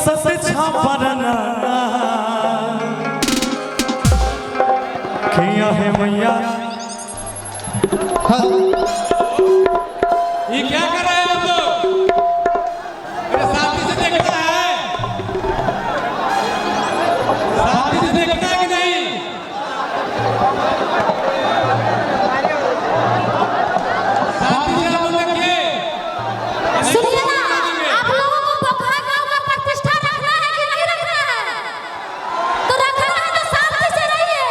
सत छापरना किया है मैया। ये क्या कर रहे हैं आप लोग? अरे शांति से देखना है, शांति से देखना है कि नहीं? शांति से आप लोग देखिए। सुनिए ना, आप लोगों को पोखरा गांव का प्रतिष्ठा रखना है कि नहीं रखना है? तो रखना है तो शांति से रहिए,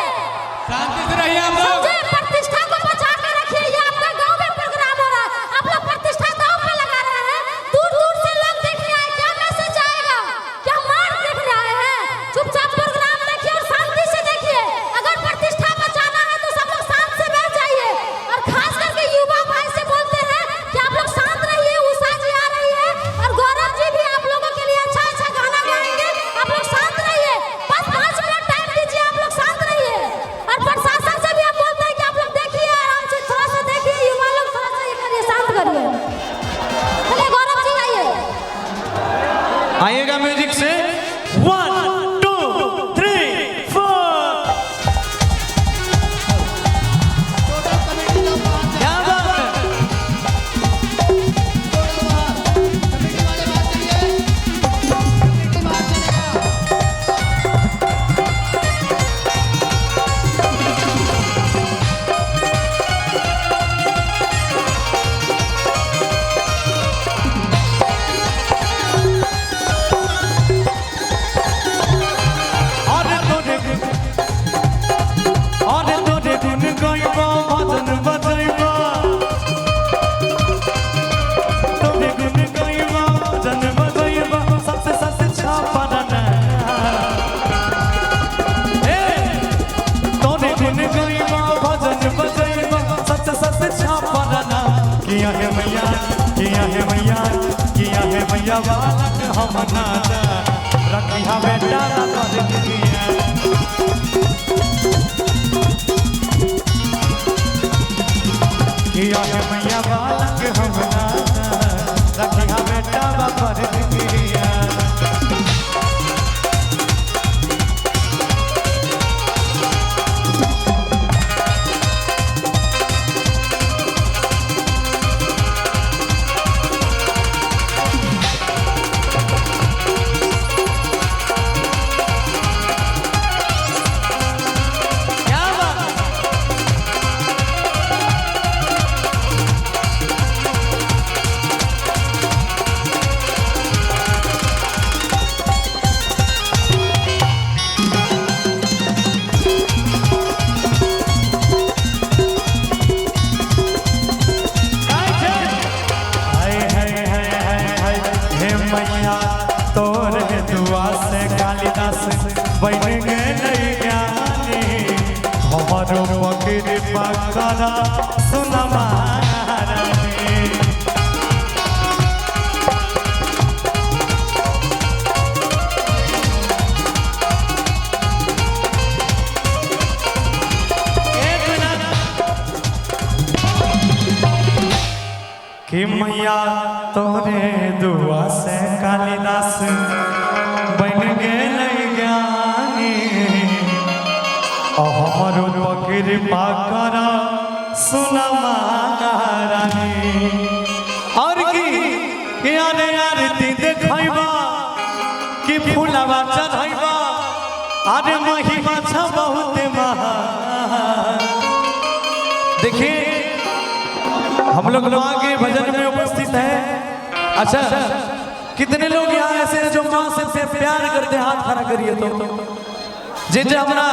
शांति से रहिए आप लोग। समझे? प्रतिष्ठा को बचा के रखिए। ये आपका गांव में प्रोग्राम हो रहा है, आप लोग प्रतिष्ठा दांव पे लगा रहे हैं। दूर दूर से लोग देखने आए, क्या मैसेज आएगा? क्या मार देखने आए हैं? चुपचाप प्रोग्राम देखिए और शांति से देखिए। अगर प्रतिष्ठा बचाना है तो सब लोग शांत से बैठ जाइए। और खास करके युवा भाई से बोलते हैं कि आप लोग शांत रहिए। उषा जी आ रही है और गौरव जी भी आप लोगों के लिए अच्छा अच्छा गाना गाएंगे। आप लोग शांत रहिए, बस 5 मिनट टाइम दीजिए, आप लोग शांत रहिए। और प्रशासन से भी हम बोलते हैं कि आप लोग देखिए आराम से, थोड़ा सा देखिए, युवा लोग थोड़ा सा ये करिए, शांत करिए। चलिए गौरव जी आइए। आइएगा म्यूजिक से 1 2 3 4। टोटल कमेटी का 5 क्या बात है? कमेटी वाले बाहर चलिए, कमेटी बाहर चलेगा। और तोरे और तोरे गुण गाइबो भजन बजैबो, तोरे गुण गाइबो भजन बजैबो सबसे सस छापरना। ए तोरे गुण गाइबो भजन बजैबो सबसे सस छापरना। किया है मैया, किया है मैया, किया है मैया बालक हम नादा रखिया बेटा कर दिया। किया है मैया बालक हम नादा रखिया बेटा कर दिया। क्या बात? हाय हाय हाय हाय हाय हे मैया तोरे दुआ से कालिदास बन गेलै ज्ञानी, हमरो कृपा कर सुन महारानी। एक मिनट कि मैया तोरे दुआ से कालिदास बन गेलै ज्ञानी, हमरो कृपा कर सुन महारानी। और की कि अरे आरती देखैबा कि फूलवा चढ़ैबा, अरे महिमा छ बहुत महान। देखिए हम लोग माँ के भजन में उपस्थित हैं। अच्छा, कितने लोग यहाँ ऐसे हैं जो माँ से प्यार करते हैं? हाथ खड़ा करिए। तो जे जे हमरा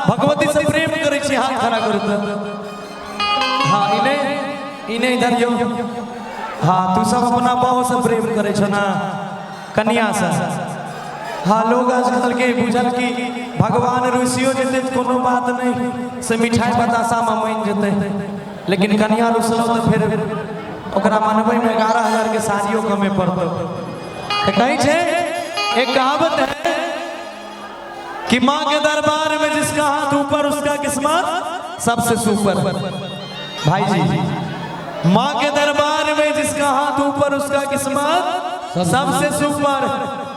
भगवती से प्रेम करे छी हाथ खड़ा करू तो। हाँ इने इने इधर यो। हाँ तू सब अपना बाबू से प्रेम करे छो ना, कन्या से। हाँ लोग आजकल के बुझल कि भगवान रुसियो जेते कोनो बात नहीं से मिठाई बतासा में मान जेते, लेकिन कन्या रुसलो तो फिर ओकरा मनबै में 11,000 के साड़ियो कमे पड़तो। तो कहीं छे एक कहावत है कि माँ के दरबार में जिसका हाथ ऊपर उसका किस्मत सबसे सुपर। भाई जी, माँ के दरबार में जिसका हाथ ऊपर उसका किस्मत सबसे सुपर।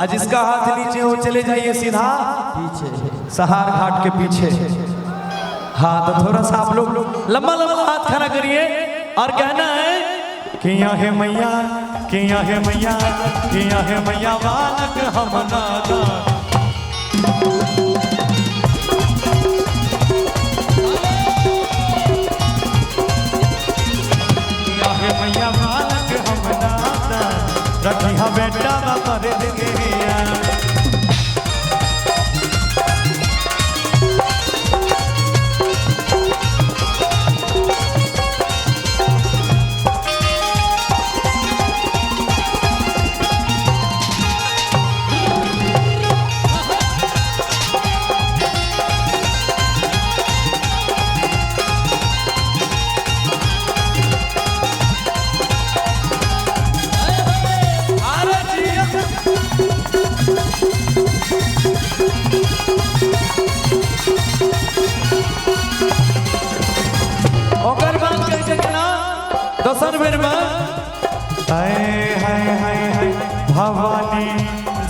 और जिसका हाथ नीचे हो चले जाइए सीधा पीछे सहार घाट के पीछे। हाँ तो थोड़ा सा आप लोग लंबा लंबा हाथ खड़ा करिए और कहना है किया है मैया, किया है मैया, किया है मैया बालक हम नादा। किया है मैया बालक हम नादा, रखिया बेटा पर दिया। ओकर बाद कह देखना दोसर बेर में हाय हाय हाय हाय भवानी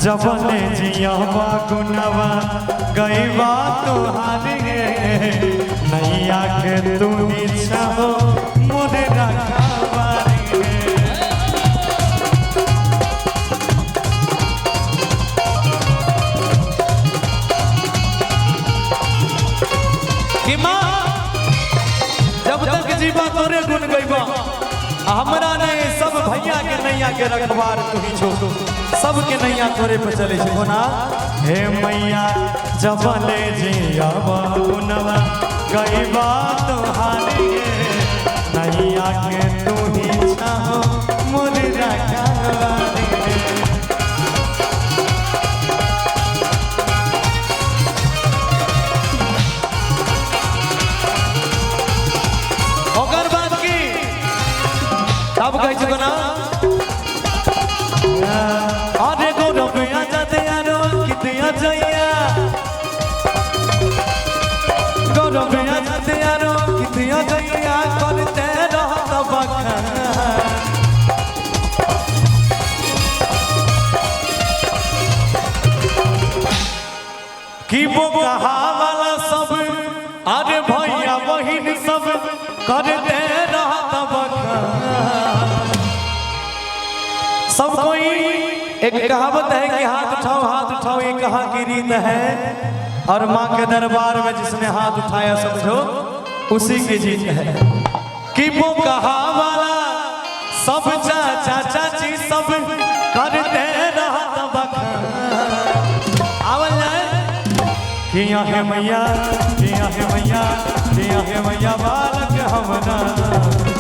जबने जियावा गुनवा गईवा तोहारी रे नैया के तू ही छहो मोरे रखवारी रे। कि माँ जब तक जीवा तोरे गुण गईबा, हमरा नहीं सब भैया के नैया के रखवार तू ही छो, सबके नैया तोरे पे चले छो ना। हे मैया जबले जियावा गुनवा गईबा तोहारी रे नैया के तू ही छहो मोरे रखवारी रे। ओकर बाद की तब कहै छै कोना अरे गौरव आजाद आरो कितिया जइया, गौरव आजाद आरो कितिया जइया करते रहत बखान। कि वो कहा वाला सब अरे भैया बहिन सब करते रहत बखान। सब कोई एक कहावत है कि हाथ उठाओ ये कहाँ की रीत है, और माँ के दरबार में जिसने हाथ उठाया समझो उसी की जीत है। कि वो कहा वाला सब चाचा चाची सब करते रहत बखान। आवल जाए किया है मैया, किया है मैया, किया है मैया बालक हम नादा।